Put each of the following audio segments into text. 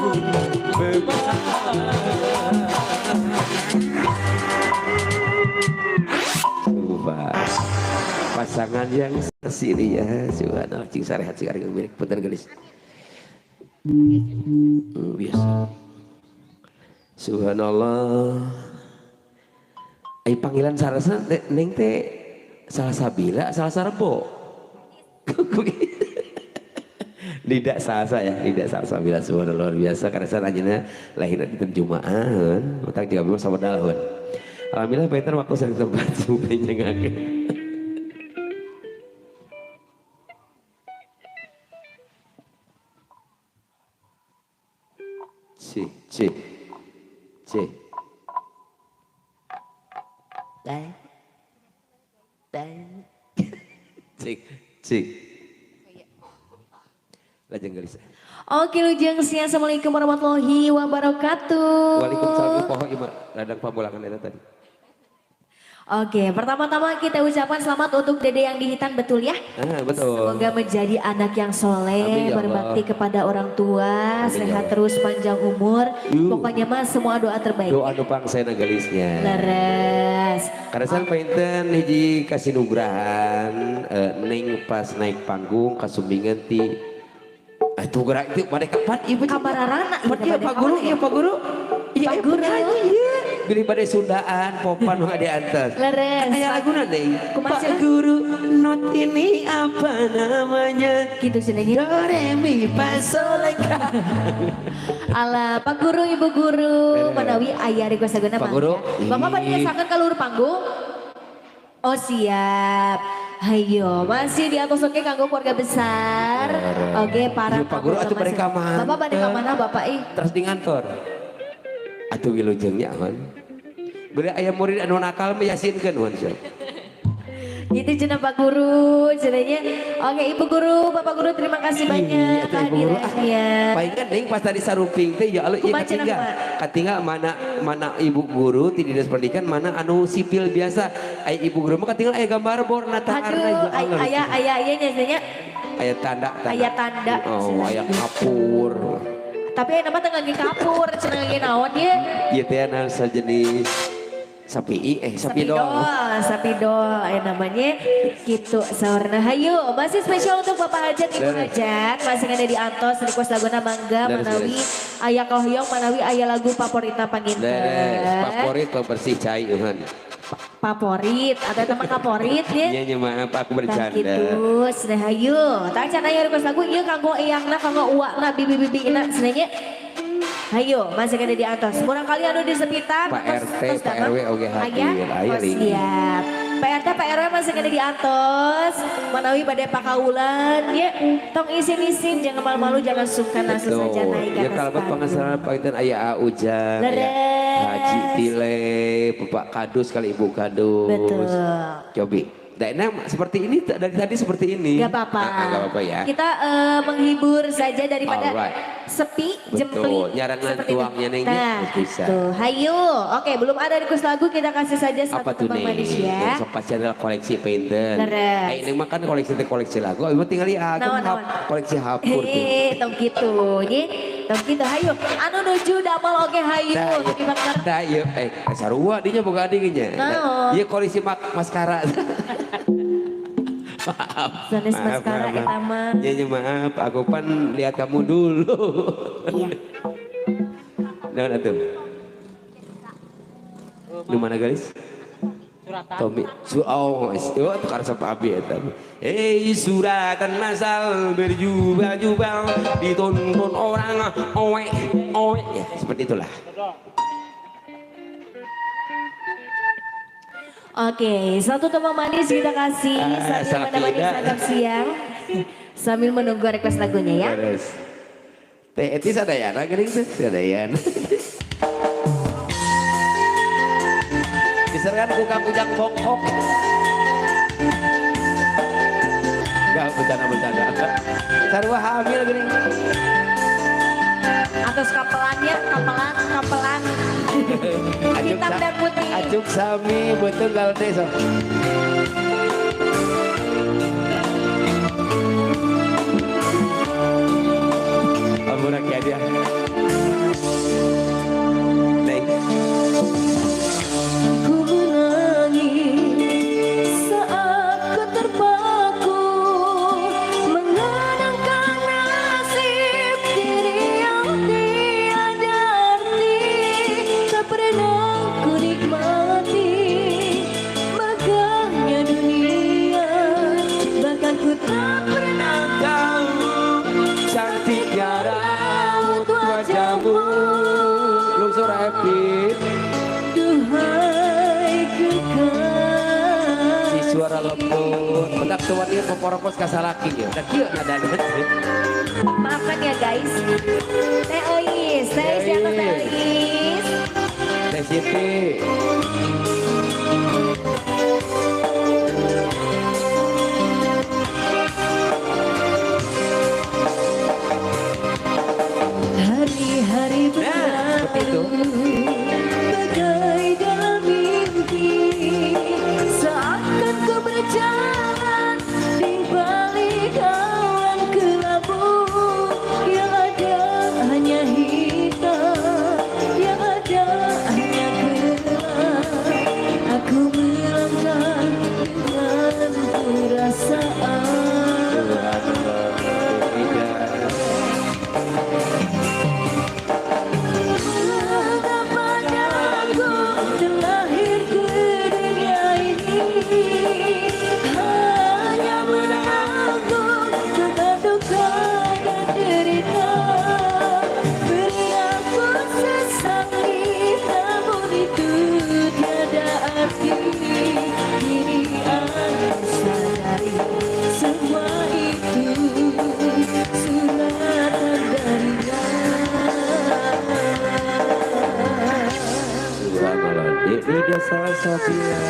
Beban. Coba pasangan yang sesiri ya, subhanallah, cing sarehat cing ari milik punten gelis. Biasa. Subhanallah. Ai panggilan sarasna neng teh Salsabila, Salsa Rebo. Tidak salsa ya, tidak Salsabila, subhanallah, luar biasa karena saya anjeunna lahirna dinten Jumaah, otak juga memang sama dalhun. Alhamdulillah Peter waktu saya tempat nyengakeun. C C C T T C C. Lajeng gelis. Oke lujeng siang, assalamualaikum warahmatullahi wabarakatuh. Waalaikumsalam, poho ieu mah ladang pamulangan eta tadi. Oke, pertama-tama kita ucapkan selamat untuk dede yang dihitan, betul ya? Ah, betul. Semoga menjadi anak yang soleh, amin, ya Allah. Berbakti kepada orang tua, amin, ya sehat Allah. Terus panjang umur. Pokoknya mah semua doa terbaik. Doa nu pangsena gelisnya. Leres. Karena san painten hiji kasinugrahan neng pas naik panggung kasumbingan ti itu gerak itu pada kapan ibu Kamararana Pan iya Pak Guru, iya Pak Guru. Iya Pak Guru. Iya. Bilih pada Sundaan, popan mah di atas. Leres. Aya laguna deui. Kumaha Pak cenah? Guru, not ini apa namanya? Gitu cenah. Do re mi fa sol la. Alah, Pak Guru, Ibu Guru, manawi aya request laguna Pak Guru. Bapak pada ngesakeun ka luhur panggung? Oh siap. Hayo, masih di atas oke kanggo keluarga besar. Oke, para Iya, Pak Guru atuh bade ka mana? Bapak bade ka mana Bapak ih? Terus di ngantor. Atuh wilujengnya hon. Beli aya murid anu nakal mah yasinkeun hon sia. Gitu cenah Pak Guru, cenahnya. Oke, Ibu Guru, Bapak Guru terima kasih banyak Atuh Ibu Guru, ah. kehadirannya. Palingan deui pas tadi saruping teh ya Allah ieu Kumaha cenah, katinggal. Pak? Katinggal mana mana ibu guru ti dinas pendidikan mana anu sipil biasa. Aya ibu guru mah katinggal aya gambar borna taarna Aduh, ya Allah. Aya aya aya nya cenahnya. Aya tanda tanda. Aya tanda. Oh, aya kapur. Tapi aya nama teh ngangge kapur, cenah ngangge naon ye? Ieu teh anu sajenis sapi sapi dol. Sapi dol aya namanya gitu saurna. Hayu, masih spesial untuk Bapak Hajat, Ibu Leres. Hajat, masih ada di antos request laguna mangga Leres, manawi leres. aya kahoyong manawi aya lagu paporita panginten. Leres, favorit pembersih cai euhan. Favorit atau teman kaporit ya. Iya nya maaf aku Tah bercanda. gitu, cenah hayu. Tah can aya request lagu ieu kanggo eyangna, kanggo uakna, bibi-bibina cenah nya. Hayu, masih ada di atas. Kurang kali anu di sekitar. Pak RT, tos Pak damang. RW oge hadir. Aya, Aya, oh, Li. siap. Pak RT, Pak RW masih ada di atas. Manawi bade pakaulan ya. Tong isin-isin, jangan malu-malu, jangan sungkan, langsung saja naik ke Ya atas kalau panggung. pengasaran panginten aya A Ujang, aya Leres. Haji Tile, Bapak Kadus kali Ibu Kadus. Betul. Cobi. Nah, seperti ini dari tadi seperti ini. Gak apa-apa. Ah, gak apa-apa ya. Kita menghibur saja daripada Alright. sepi, Betul. jempli. Nyarangan seperti itu. tuangnya neng, Nah, bisa. gitu. Hayu. Oke, belum ada request lagu, kita kasih saja satu Apa tuh tembang nih? manis ya. Sok pasti adalah koleksi painter. Leres. Eh, ini mah kan koleksi teh koleksi lagu. Ibu tinggal ya, Naon, naon. koleksi hapur tuh. Hehehe, tong gitu, ye. Tong gitu, hayu. Anu nuju damel oge hayu. Tah, Tapi bakar. tah, ieu sarua dinya boga adingnya. Naon? Ieu koleksi maskara. Maaf. Sanes Maaf, maskara maaf, eta mah. Ya, ya, maaf, aku pan lihat kamu dulu. Iya. Naon atuh? Di mana guys? Tommy. Su oh, oh, tukar sama abi eta. Hei, suratan masal berjubel-jubel ditonton orang owe owe ya, seperti itulah. Oke, satu tembang manis kita kasih Ah, sambil menemani Safida. santap siang sambil menunggu request lagunya ya. Beres. Teh Eti sadayana geuning teh sadayana. Diserang ku Kang Ujang Bongkok. Enggak, bercanda-bercanda. Sarua hamil geuning. Atas kapelannya, kapelan, kapelan. Hitam dan putih. Acuk sami betul kalau teh sok. Ampura kieu dia. Neng. Ku menangis saat ku terpaku mengenangkan nasib diri yang tiada arti. Tak pernah ku nikmati megahnya dunia, bahkan ku tak pernah Tahu cantiknya raut wajahmu. Lungsur happy. Duhai Si kekasih. Suara lembut. Bentak tuan ieu poporopos ka salaki ieu. Da kieu nadana. Maafkan ya, guys. Teh Ois, Teh Ois di atas, Teh Ois. Teh Siti. Hari-hari Nah, seperti itu. Berlalu bagai dalam mimpi, seakan ku berjalan di balik awan kelabu. Yang ada hanya hitam, yang ada hanya gelap. Aku melangkah dengan perasaan. Subhanallah. Iya. Mengapa aku terlahir ke dunia ini hanya menanggung duka duka dan derita? Beri aku sesali, namun itu tiada arti. Kini aku sadari semua itu suratan darinya. Subhanallah. Ini salah satunya.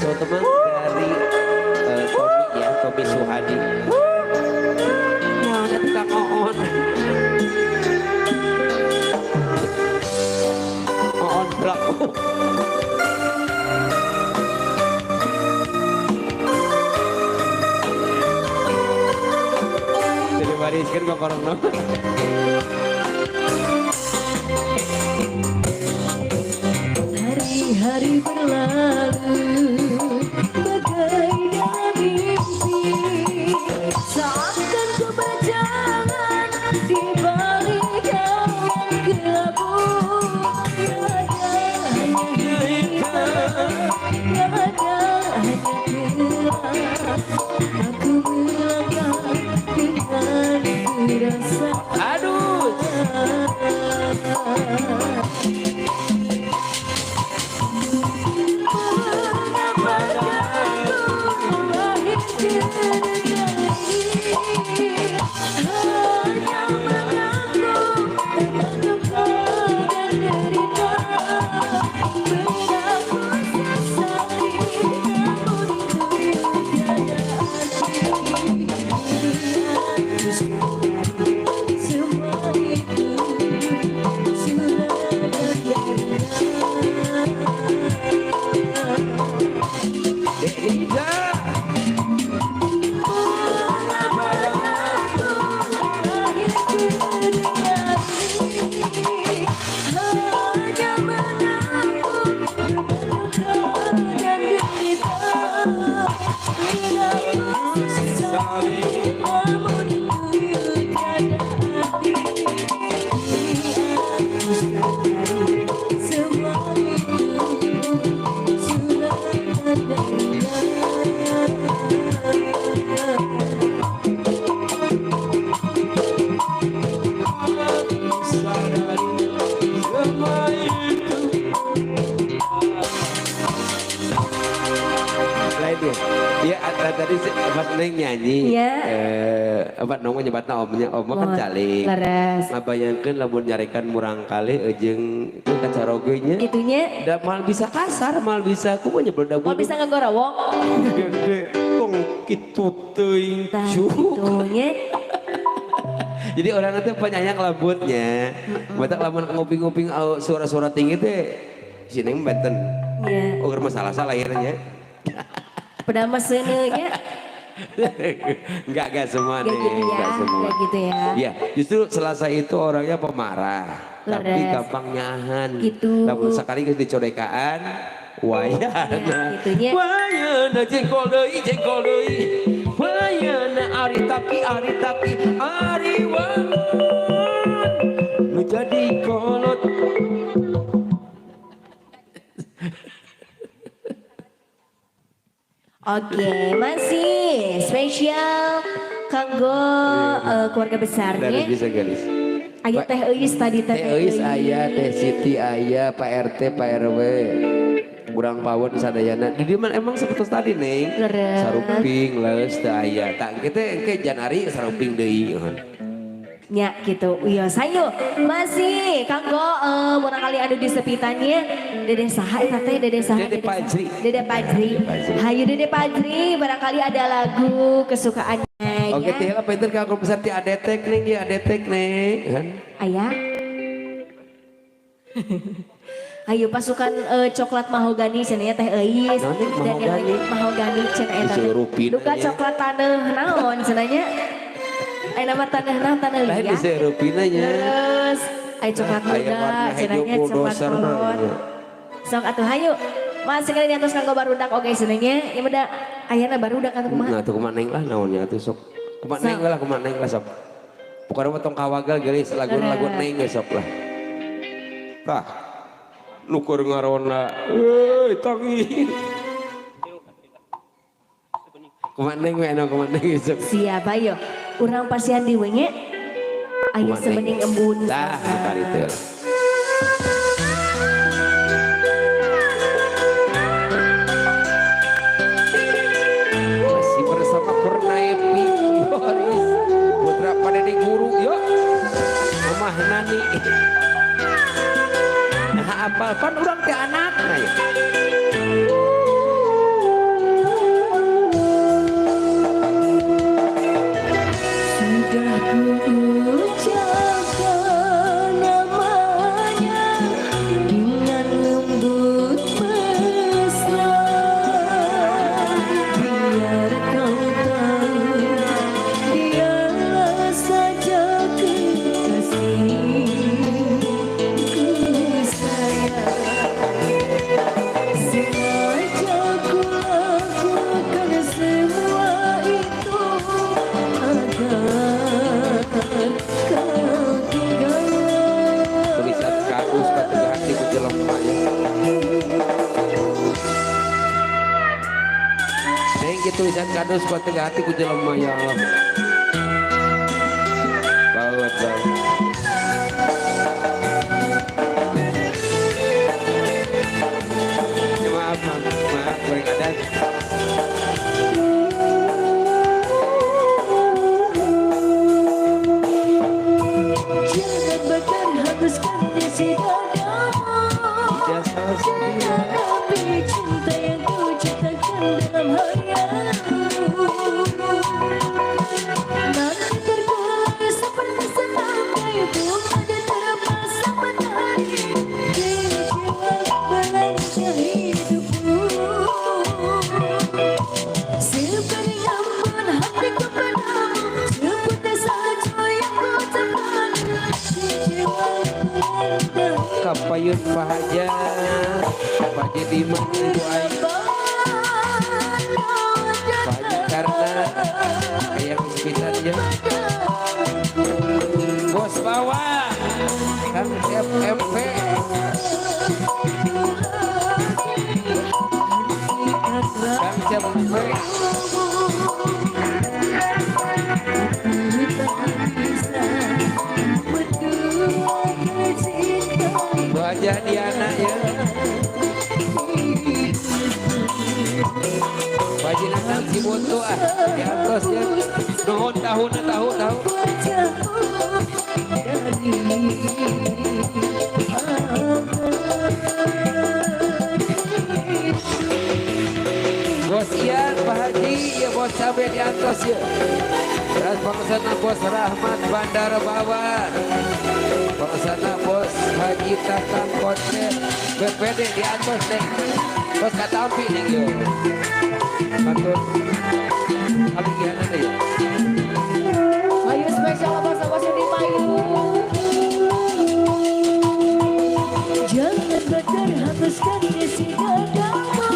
Teman-teman dari Tommy ya, Tommy Suhadi. Wah, ada tukang oon. Oon pelaku. Jadi wariskan ke korona. Hari-hari berlalu bagai dalam mimpi, seakan ku berjalan di balik awan kelabu. Yang ada hanya hitam, yang ada hanya gelap. Aku melangkah dengan perasaan. Aduh. Mengapa aku lahir ke dunia ini hanya menanggung duka dan derita? Beri sesali, namun itu tiada arti. Kini aku sadari semua itu suratan darinya. Dek Rida. Mengapa aku lahir ke dunia ini hanya menanggung duka dan derita? Beri aku sesali, namun itu tiada arti. Kini aku sadari semua itu suratan darinya. Sadari semua itu. Lain dia. Dia tadi pas Neng nyanyi. Iya. Apa nong nyebatna omnya, om kan Mohon. Calik. Leres. Ngabayangkeun lamun nyarekan murangkalih jeung itu kacaroge nya. Itunya. Da mal bisa kasar, mal bisa kumaha nya beda. Mau bisa ngegorowok. Gede tong kitu teuing Tah cuk. gitunya. Jadi orang itu penyayang lembutnya. Batak lamun nguping-nguping suara-suara tinggi teh si Neng benten. Iya. Oh, masalah salah akhirnya. Padahal mah seuneu nya. Enggak semua Enggak nih, gitu ya, enggak semua. Enggak gitu ya. Ya, justru Selasa itu orangnya pemarah, tapi gampang nyahan. Gitu. Lamun sekali geus dicorekaan, wayana. Ya, gitunya. Wayana jengkol deui, jengkol deui. Wayana ari taki, ari taki, ari wangun. Nu jadi kolot. Oke, masih spesial kanggo keluarga besarnya. Dari bisa garis. Aya Teh Euis tadi Teh Euis aya, Teh Siti aya, Pak RT, Pak RW. Kurang pawon sadayana. Di dieu mah emang seperti tadi Neng. Saruping leus teu aya. Tak kitu engke Janari saruping deui. Nya gitu. Iya, sayo masih kanggo murangkali anu di sepitannya Dede saha eta teh Dede saha? Dede Pajri. Dede Pajri. Hayu Dede Pajri, barangkali ada lagu kesukaannya. Oke, teh lah pinter kanggo besar ti adetek nih, ya adetek nih, kan? Aya. Ayo pasukan coklat mahogani cenah Teh Euis. Dan yang lain mahogani cenah eta. Duka coklat taneuh naon cenah nya? Ayo nama tanah nah tanah liat. Lain bisa rupina nya. Terus, ayo coklat muda, cenahnya coklat kolot. Sok atuh hayu. Masih kali di atas kanggo barudak oke cenahnya. Ya beda ayana barudak atuh kumaha. Nah atuh kumaha neng lah naonnya atuh sok. Kumaha neng lah, kumaha neng lah sok. Pokoknya mah tong kawagal geulis lagu-lagu neng ge sok lah. Tah. Nu keur ngarona, euy tangi. Kumaha neng we anu kumaha neng sok. Siap ayo. Urang pasihan di wenge, ayo sebening embun. Tah, kali itu. Masih bersama Kurnaepi Boris, putra pada di guru, yuk. Mamah Nani. Nah, apal pan urang teh anakna ya. Ku ucapkan namanya dengan lembut mesra, biar kau tahu dialah saja kekasihku sayang. Sengaja ku lakukan semua itu agar kau tinggal. Tulisan kardus kata hati ku jelema ya. Neng tulisan kardus kata hati ku jelema ya Allah. Bawat bawat. Ya, maaf, maaf, maaf, goreng adat. Jangan bakar hanguskan isi dadamu dengan api cinta yang ku ciptakan dalam hayalmu. Nanti terkulai seperti setangkai bunga dan terpasang matahari di jiwa belanja hidupmu. Sebening embun hatiku padamu, seputih salju yang ku ucapkan di jiwa belanja. Kapayun Pak Haji Diman Ibu Aing, Pak Haji Karna, yang sekitarnya, Bos Bawa, Kang FMP, Kang FMP. Bu Haja Diana ya. Pak Haji Nanang Ciboto ah di atas ya. Nuhun tahun tahu tahu. Bos Ian, Pak Haji, ya Bos Cabe di atas ya. Terus bangsana Bos Rahmat Bandar Bawar. Bangsana Bos Haji Tatang Konten BPD di atas nih. Bos Katampi nih yo. Matur. Kapikiran teh ya. Ayo spesial bos-bos di payu. Jangan bakar hapuskan isi dadamu.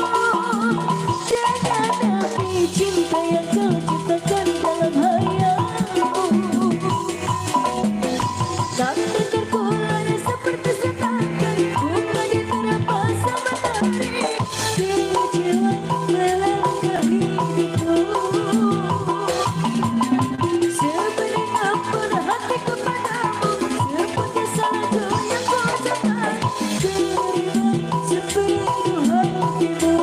Jangan api cinta yang kau ciptakan dalam hayalmu. Sampai terkulanya seperti setan, buka diterpa sama tari. Jiwa melangkah hidupku. Sebenarnya ampun hatiku padamu, seperti salju yang kau ciptakan. Terima sepenuh hatimu.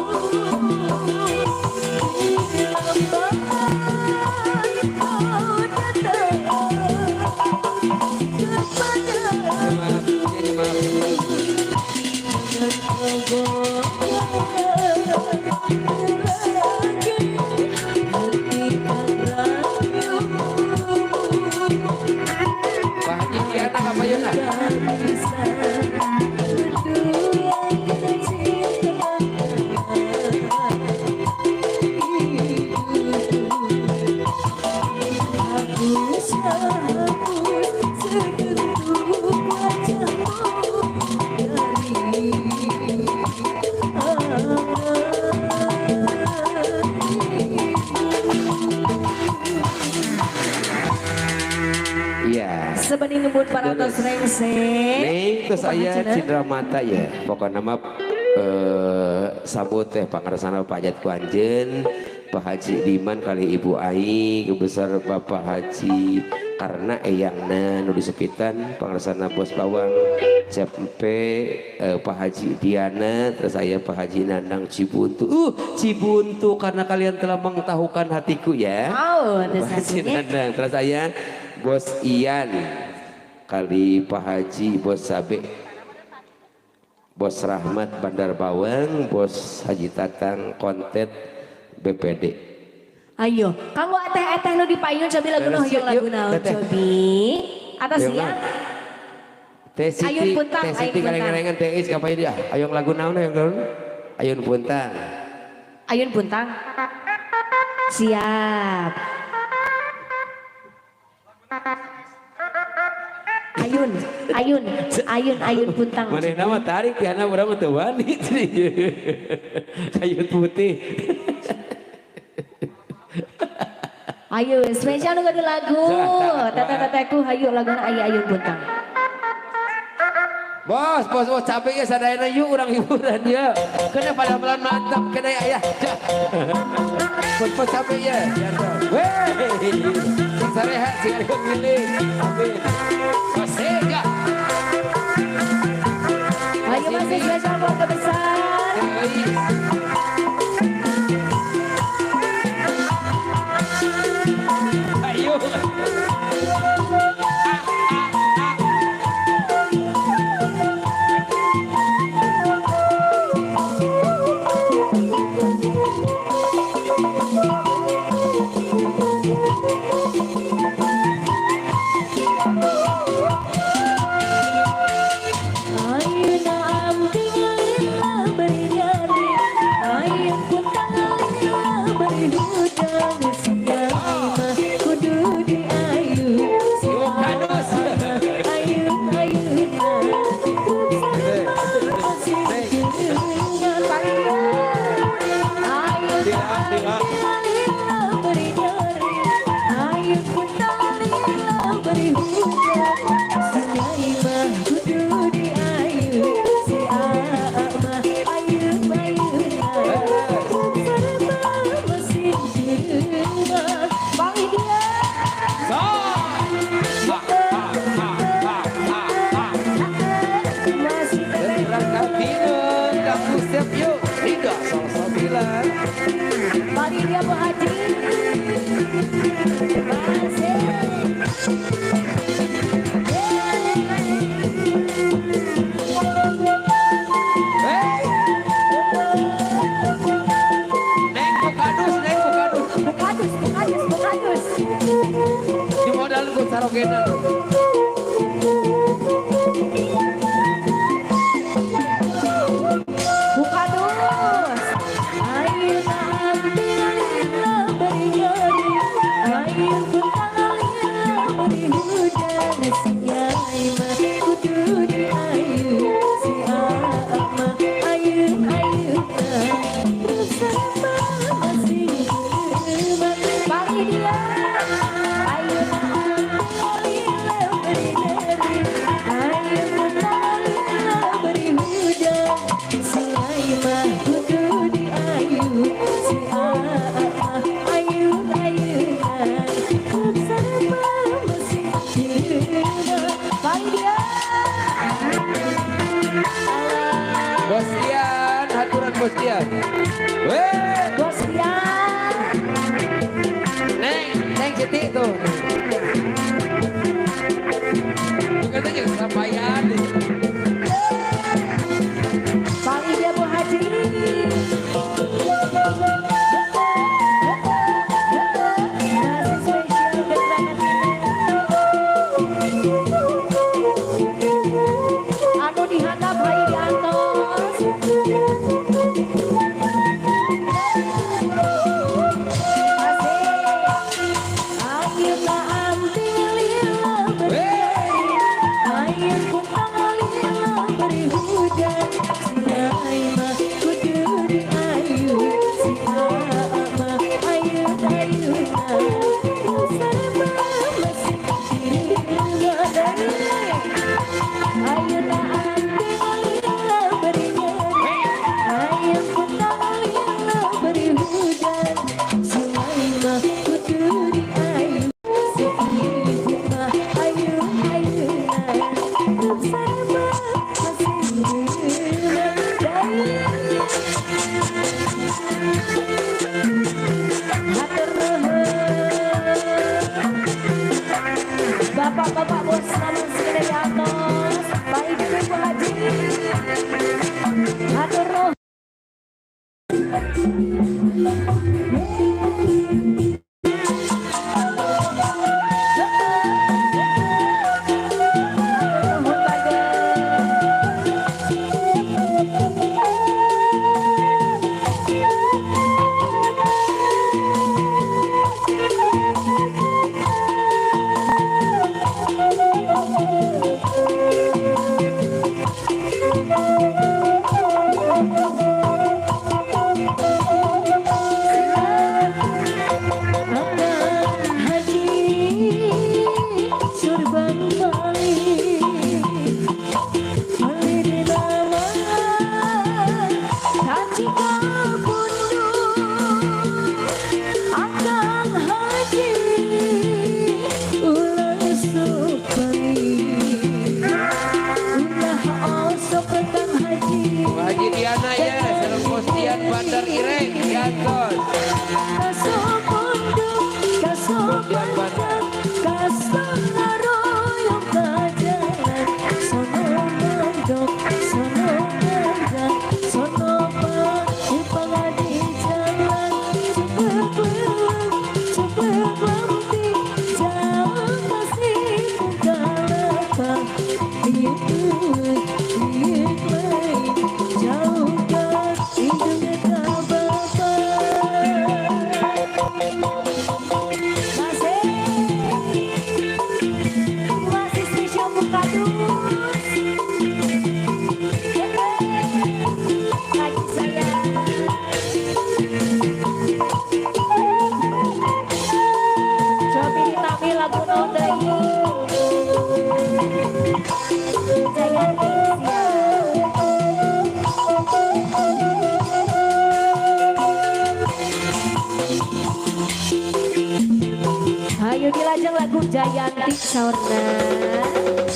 Bila kau datang kepadaku. Maaf, jadi maaf. Pak Haji Kiana apa ya? Iya. Sebening nembut para tos rengse. Neng terus Kumaha aya cenah? cindera mata ya. Pokokna mah sambut teh pangarsana pajat ku anjeun, Pak Haji Diman kali Ibu Ai, kebesar Bapak Haji karena eyangna nu disepitan pangarsana Bos Bawang CP Pak Haji Diana terus saya Pak Haji Nandang Cibuntu. Cibuntu karena kalian telah mengtahukan hatiku ya. Oh, terus Pak Haji satunya. Nandang terus saya Bos Ian kali Pak Haji Bos Sabe Bos Rahmat Bandar Bawang Bos Haji Tatang Kontet BPD. Ayo, kanggo eteh-eteh nu dipayun cobi lagu nu Beres, hoyong yuk, lagu naon teteh. cobi. Atas Hoyong ya. naon? Teh Siti, Ayun Puntang, Teh Siti Ayun Puntang. kaleng-kalengan Teh Is kapan dia? Ayun lagu naon ayun naon? Ayun Puntang. Ayun Puntang. Siap. Ayun, Ayun, Ayun, Ayun Puntang. Manehna mah tarik tiana urang mah teu wani. Ayun putih. Ayo, spesial nu gaduh lagu. Teteh-tetehku hayu laguna aya Ayun Puntang. Bos, bos, bos, capek ya sadayana yuk urang hiburan ya. Kena pada pelan mantap, kena ya, ya. Bos, bos capek ya. Weh, sing sarehat, sing ada milik. Amin. Bos, ya. Ayo masih spesial keluarga besar. Ayo. Bos Dian. Weh, Bos Dian. Neng, Neng Siti tuh. Bukan aja kesampaian. Paling dia Bu Haji. Masih spesial gebrakan anu dihandap hayu diantos. Asik. Ayeuna anti lila berdiri, ayeuna kumpang lila beri hujan. Sinai mah kudu diayu, si mah ayeuna sarba masih diri. Ayeuna anti lila beri nyeri, ayeuna kumpang lila beri hujan. Sinai mah kudu diayu, si ibu mah ayeuna sarba masih diri. Hatur nuhun. Bapak-bapak bos namun segede di atas, baik itu Ibu Haji. Hatur nuhun. Hatur nuhun Bageng. Akang Haji Surban Bali Bali di nama Haji Kapundung. Akang Haji ulah sok bali, ulah osok Kang Haji. Bu Haji Diana ya, sareng Bos Dian Bandar Ireng diantos. Kasopondok, kasopandang, kasonaroyong kajalan, sono mandok, sono ngandang, sono pangadi jalan, cepet leleng, cepet lampi, jauh kasih kalapa, ieu ieu lain, jauh ka indung ka bapa. Masih, masih spesial Bukadus. Lagi sayang. Cobi ditami lagu naon deui? Jayanti siap. Hayu dilajeng lagu Jayanti saurna.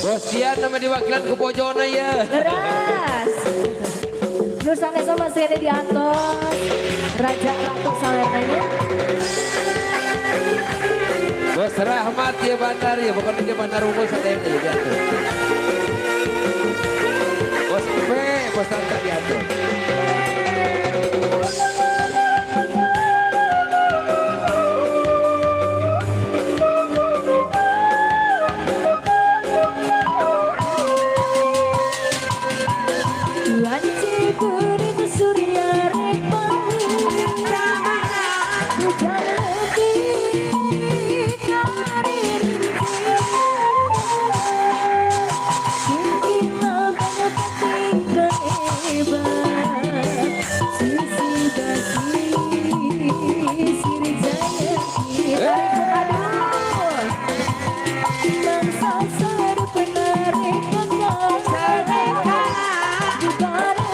Bos Dian nama diwakilan ku bojona ya. Leras. Nu sanes masih ada di atas. Raja Ratu sawerna. Bos Rahmat ya Bandar ya, bukan dia Bandar Unggul sadaya ya diatur. Bos P, Bos Tanta diatur. Wanci kuring surya rek hujan lebih karir. Kini banyak tinggal hebat sisi basi siri jaya. Aduh, bangsa sar penarik kekal.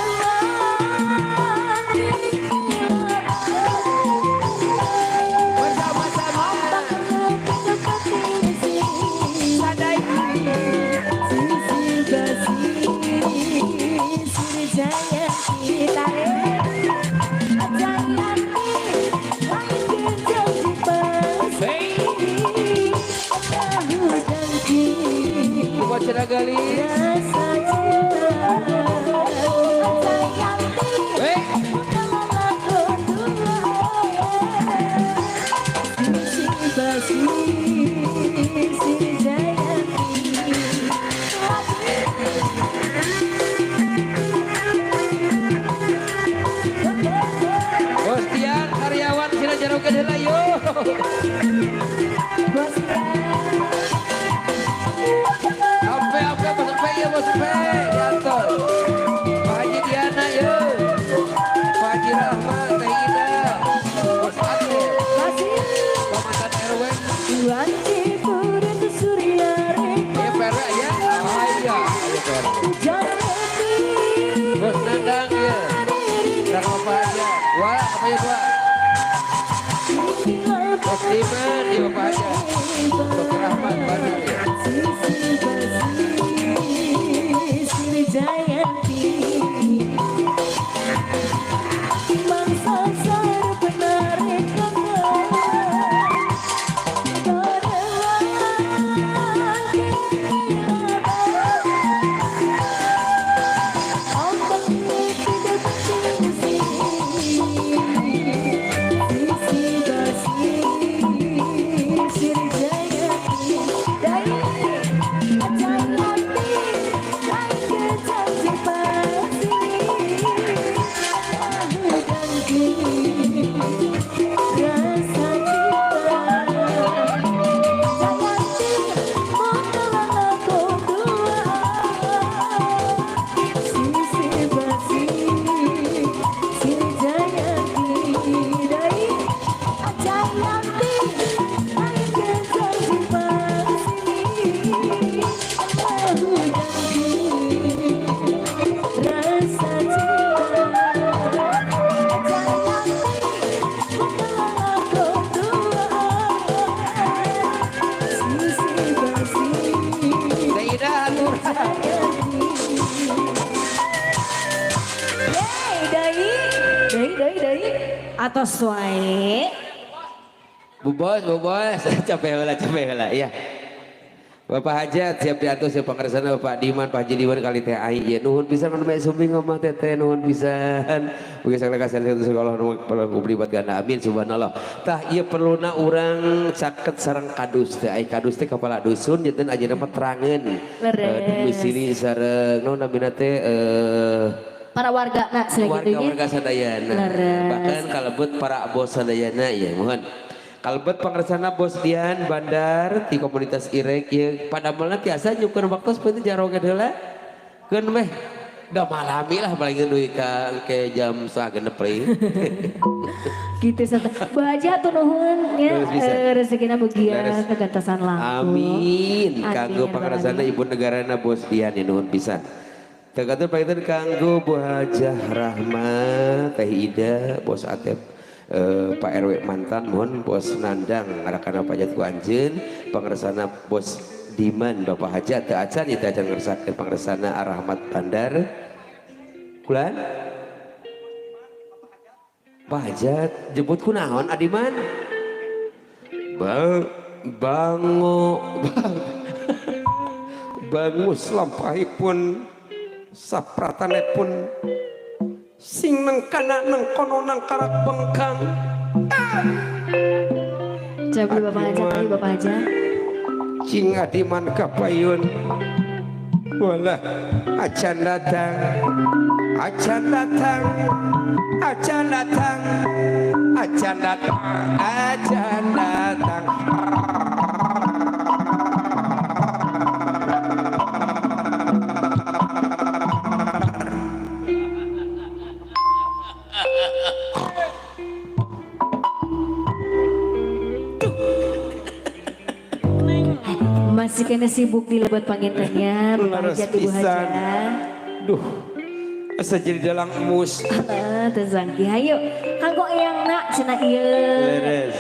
Bos P diatur. Pak Haji Diana ye. Pak Haji Rahmat, Teh Ida. Bos Atep. Masih. Pak mantan RW. Wanci purun surya Iya PRW ya. Ah iya, iya PRW. Bos Nandang ya. Dan Bapak Haji. Wah, apa ya dua? Bos Diman, iya Bapak Haji. Bos Rahmat Bandung ya. Teh Ida atur. Dai, dai, dai, atos wae. Bu Bos, Bu Bos, capek heula, iya. Bapak Hajat siap diatur siap pangersana Bapak Diman, Pak Haji Diman kali teh ai ya nuhun pisan anu sumbing ngomah teteh nuhun pisan. Mugi sagala kasihan sekolah nu perlu buat ganda amin subhanallah. Tah ieu perluna urang caket sareng kadus teh ai kadus teh kepala dusun janten ayeuna mah terangeun. Domisili sareng naon namina teh para warga nak warga-warga sadayana. Bahkan kalebet para bos sadayana ya mohon. Kalebet pangersana Bos Dian Bandar di komunitas Irek ya padamelna tiasa nyukeun waktu seperti jaroget heula. Keun weh da malami lah paling deui ka ke jam 5.30 deui. Gitu satu. Bu Haji hatur nuhun nya rezekina mugia kagantosan langkung. Amin. Kanggo pangersana ibu negarana Bos Dian ya nuhun pisan. Tekatur panginten kanggo Bu Hajah Rahma, Teh Ida, Bos Atep, Pak RW mantan mohon Bos Nandang ngarakana pajat ku anjeun, pangersana Bos Diman Bapak Hajat teu acan ieu teh acan ngersakeun pangersana Arahmat Bandar. Kulan? Pak Hajat jemput kunaon Adiman? Bango bangus lampahipun sapratanipun sing neng kana neng kono nang karak bengkang. Coba Bapak Hajat, ayo Bapak Hajat. Cing Adiman kapayun walah acan datang acan datang acan datang acan datang acan datang. Masih kena sibuk di lebet pangintennya, Bapak Hajat, Ibu Hajat. Duh, asa jadi dalang emus. Teu zangki, hayu. Kanggo eyang nak cenah ieu. Leres.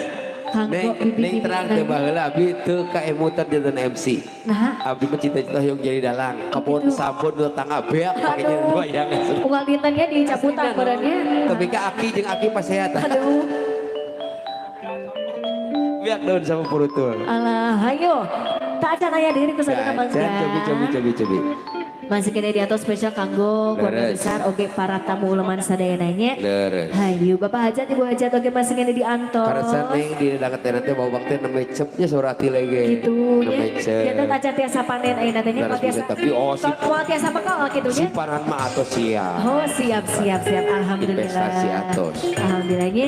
Kanggo bibi. Neng terang teu baheula abdi teu kaemutan janten MC. Nah, abdi mah cita-cita hoyong jadi dalang. Kebon sabun nu tangga beak pake jadi wayang. Unggal dintennya dicaputan badannya. Tapi ka aki jeung aki pasehat. Aduh. Beak daun sama purutul. Alah, hayu. Tak acan aya diri kesadana bangga. Cobi cobi. Masih kena di atas spesial kanggo keluarga besar oke para tamu uleman sadayananya. Hayu Bapak Hajat Ibu Hajat oke masih kena di antos. Karena neng di danget teh bau bang teh nembe cepnya surati lagi. Gitu nya. Janten acan tiasa panen ayeuna teh nya tiasa. Tapi oh si moal tiasa bekal kitu nya. Simpanan mah atos siap. Oh siap siap siap alhamdulillah. Investasi atos. Alhamdulillahnya.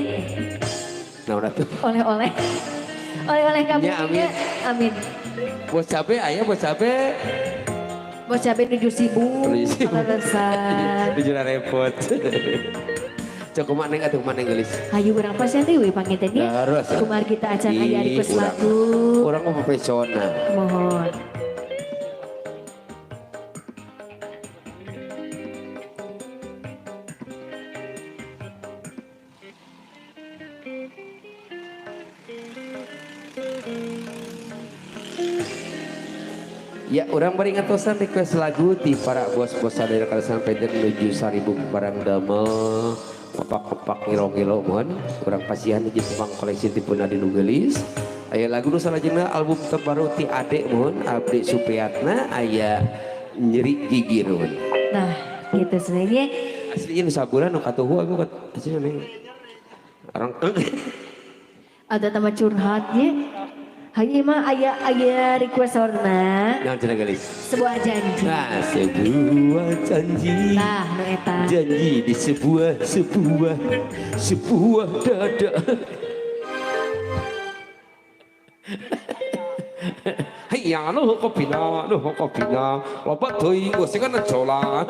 Nah udah tuh. Oleh-oleh. Oleh-oleh kamu ya, amin. Amin. Bos cabe ayah bos cabe. Bos cabe nuju sibuk. Nuju sibuk. Kaleresan. Nuju repot. Cok kumaha neng atuh kumaha neng geulis. Hayu urang pasien teh we panginten nya. Terus. Kumar kita acan aya request lagu. Urang mah profesional. Mohon. Ya, orang beri ngatosan request lagu di para bos-bos sadaya kaleresan peden menuju 1000 barang damel kepak-kepak ngiro-ngiro mohon urang pasihan di tepang koleksi tipun Adi nu geulis. Aya lagu nu salajengna album terbaru ti Ade mohon Abdi Supriyatna aya Nyeri Gigir mohon. Nah, gitu sebenarnya. Asli nu sabulan nu katuhu aku asli neng. Orang ada tambah curhatnya. Hanya mah aya request saurna. Naon cenah geulis? Sebuah janji. Nah, sebuah janji. Nah, nu eta. Janji di sebuah sebuah sebuah dada. Hayya nuh kopina nuh kopina loba teuing gosengan cola.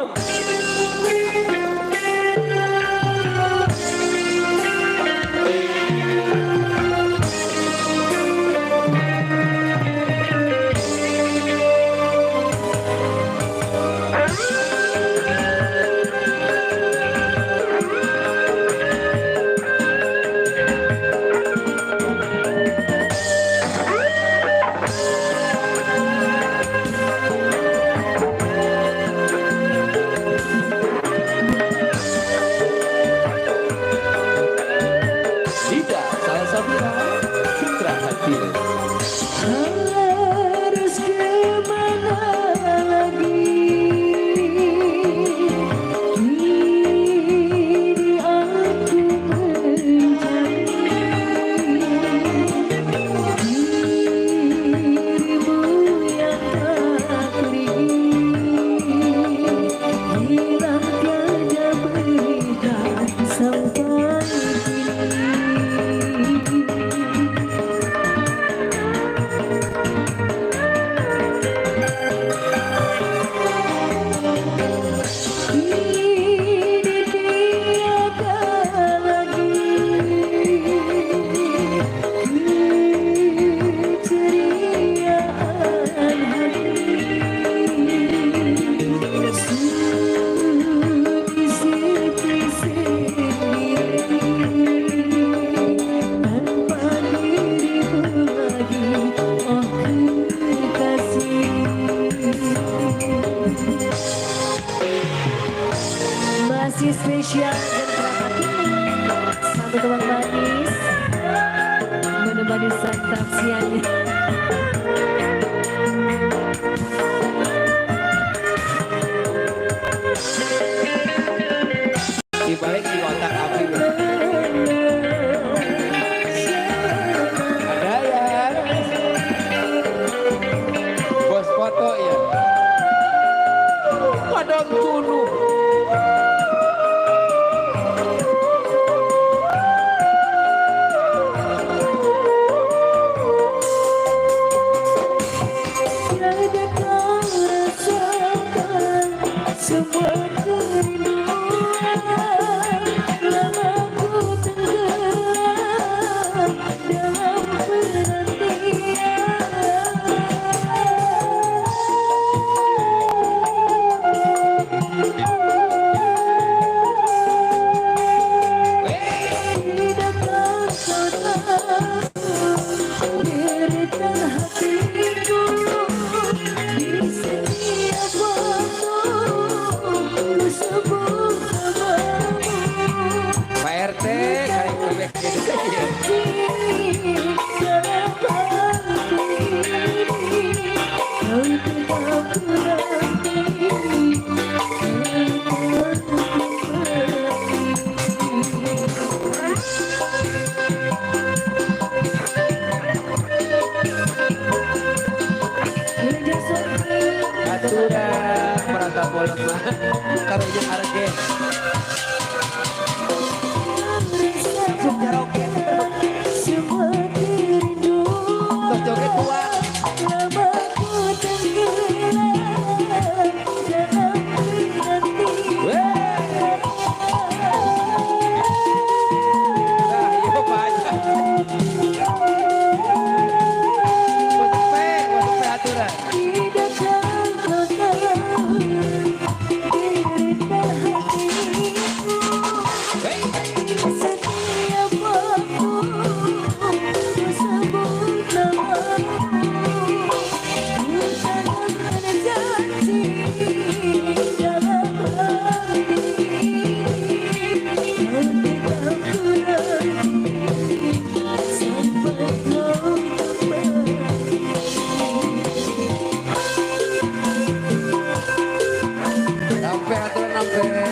Harus kemana lagi kini aku mencari dirimu yang tak pergi, hilang tiada berita sampai kini. Kini tiada lagi keceriaan hati, sunyi sepi sendiri tanpa dirimu lagi, oh kekasih. Masih spesial dan satu tuang manis menemani santap siangnya. Dibalik di otak api. Ada ya. Bos foto ya. Padang gunung. Tiada kau rasakan semua kerinduan, lama ku tenggelam dalam penantian. Tidak kau tahu derita hatiku di setiap waktu ku sebut namamu. Pak RT karek bebek gitu. Dalam hati ini kau tetap ku nanti, tetap ku pergi. Aturan merata bolong mah karunya harga. Semua kerinduan Tos joget tua. lama ku tenggelam Sampai aturan sampai.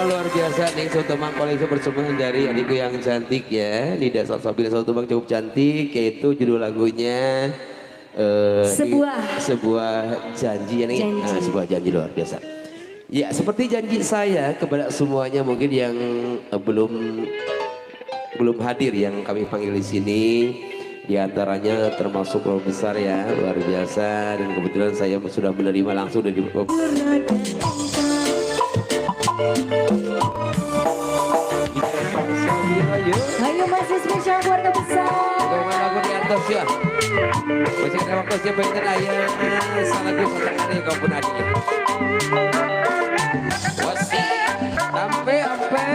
Luar biasa nih Sotomang koleksi persembahan dari adikku yang cantik ya, Nida Salsabila Sotomang cukup cantik, yaitu judul lagunya sebuah janji ya nih. Nah, sebuah janji luar biasa. Ya, seperti janji saya kepada semuanya mungkin yang belum hadir yang kami panggil di sini, di antaranya termasuk roh besar ya, luar biasa, dan kebetulan saya sudah menerima langsung dari Ayo masih spesial keluarga besar. Lagu di atas ya. Masih ada waktu siapa yang ayah salah gue satu kau pun adiknya. Wasi, sampai sampai.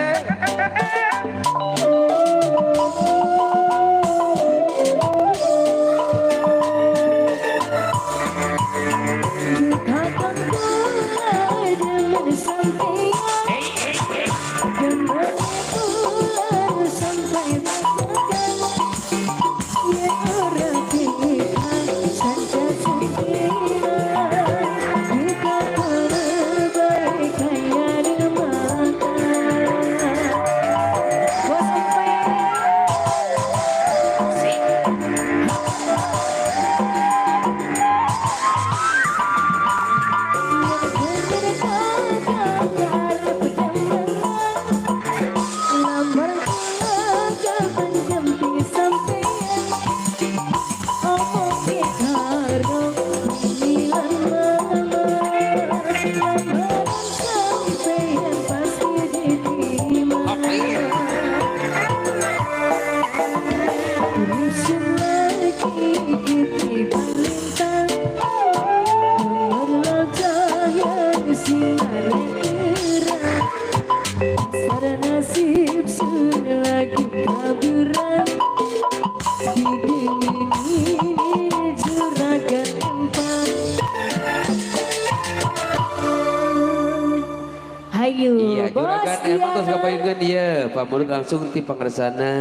Iya, juragan emang terus ngapain dia Pak Murud langsung ti pangersana.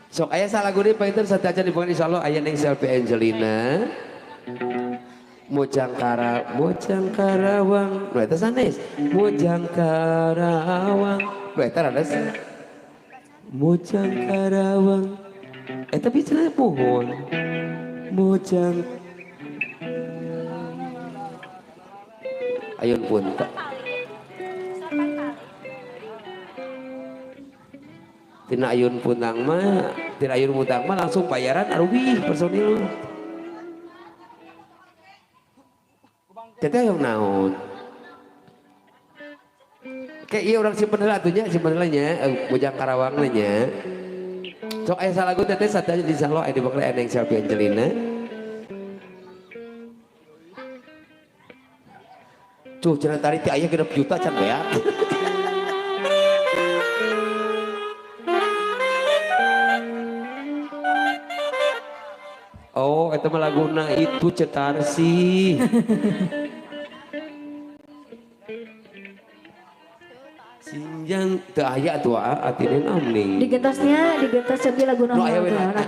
Sok aya salah lagu deui panginten satacan dipanggil insyaallah aya Neng Selvi Angelina. Mojang Karawang. Nu eta sanes. Mojang Karawang. Nu eta rades. Mojang Karawang. Eta bicara pohon. Mojang Ayun punta. Tina ayun puntang mah, tina ayun puntang mah langsung bayaran arugi personil. Teteh yang naon? Kayak iya orang simpen heula atuh nya, simpen heula nya, Bojang Karawang nya. Sok aya salagu teteh satanya di salo aya di bakal Neng Selvi Angelina. Cuh cenah tari ti aya 6 juta can beak. Oh, eta mah laguna itu cetar sih. Sinjang teu aya tuh atine naon nih. Digentosnya, digentos cobi laguna Nu aya we. Naon atuh.